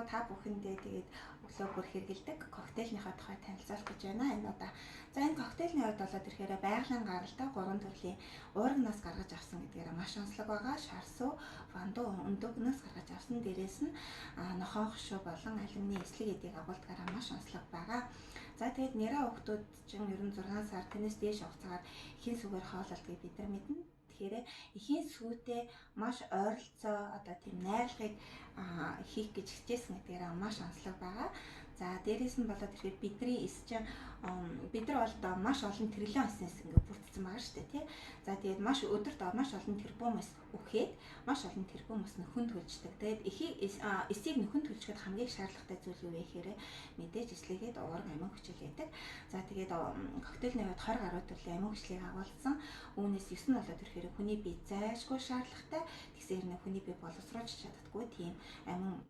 Уу? Та бүхэндээ тэгээд өглөө бүр хэрэгэлдэг коктейлийнхаа тухай танилцуулах гэж байна. Энэ удаа. За, энэ коктейлний хувьд болоод ирэхээр байгалийн гаралтай гурван төрлийн уурагнаас гаргаж авсан гэдгээр маш онцлог байгаа. Шарсуу, вандуу, өндөгнөөс гаргаж авсан. Дээрээс нь нохойн хошуу болон алюминий эслэг эдийг агуулдгаараа маш онцлог байгаа. За, тэгээд нэраа хүүхдүүд чинь ер нь 6 сар тэрнээс дээш хугацаагаар эхийн сүгээр хоололдгийг бид нар мэднэ. Тэгэхээр эхийн сүйтэй маш ойролцоо одоо тийм найрлагыг хийх гэж хичээсэн гэдгээр маш онцлог байгаа. За, дээрээс нь болоод ирэхэд бидний эс чинь, бид нар бол одоо маш олон триллион эснээс ингээ бүрдсэн байгаа шүү дээ, тий. За, тэгээд маш өдөрт маш олон тэрбум эс үхээд, маш олон тэрбум эс нөхөнд төлждөг. Тэгээд эхийг эсийг нөхөнд төлжихэд хамгийн шаардлагатай зүйл юу вэ гэхээр мэдээж эслэгээд уурга амин хүчил байдаг. За, тэгээд коктейлний хувьд 20 гаруй төрлийн амин хүчлийг агуулсан. Үүнээс 9 нь болоод ирэхээр хүний бие зайлшгүй шаардлагатай. Тэгсээр нэг хүний бие боловсруулж чаддаггүй тийм амин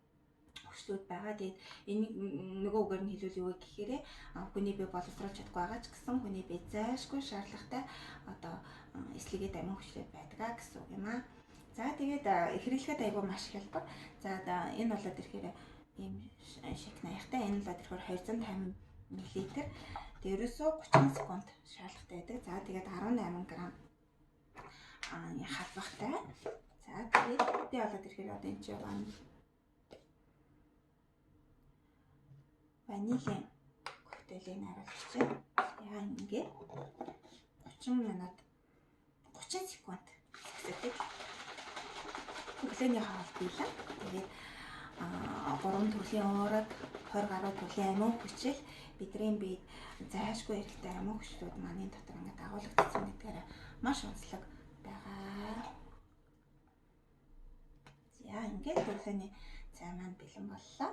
хүчлүүд байгаа. Тэгээд энийг нөгөө үгээр нь хэлбэл юу вэ гэхээр хүний бие боловсруулж чадахгүй байгаа ч гэсэн хүний бие зайлшгүй шаардлагатай одоо эслэгээд амин хүчлүүд байдаг гэсэн үг юм аа. За, тэгээд хэрэглэхэд айгүй маш хялбар. За, энэ болоод ирэхээр ийм шиг наяхтай. Энэ болоод ирэхээр 250 мл. Тэгээд ерөөсөө 30 секунд шаардлагатай байдаг. За, тэгээд 18 г халбахтай. За, тэгээд тэ болоод ирэхээр одоо энэ чинь ванилийн коктейлийг харуулж байна. Яа, ингээд 30 минут 30 секунд сэгсэрдэг. Өглөөний хоол биелэн. Тэгээд гурван төрлийн уураг, 20 гаруй төрлийн амин хүчил, бидний биед зайлшгүй хэрэгтэй амин хүчлүүд маань дотор ингээд агуулгадсан гэдгээр маш онцлог байгаа. За, ингээд өглөөний цай маань бэлэн боллоо.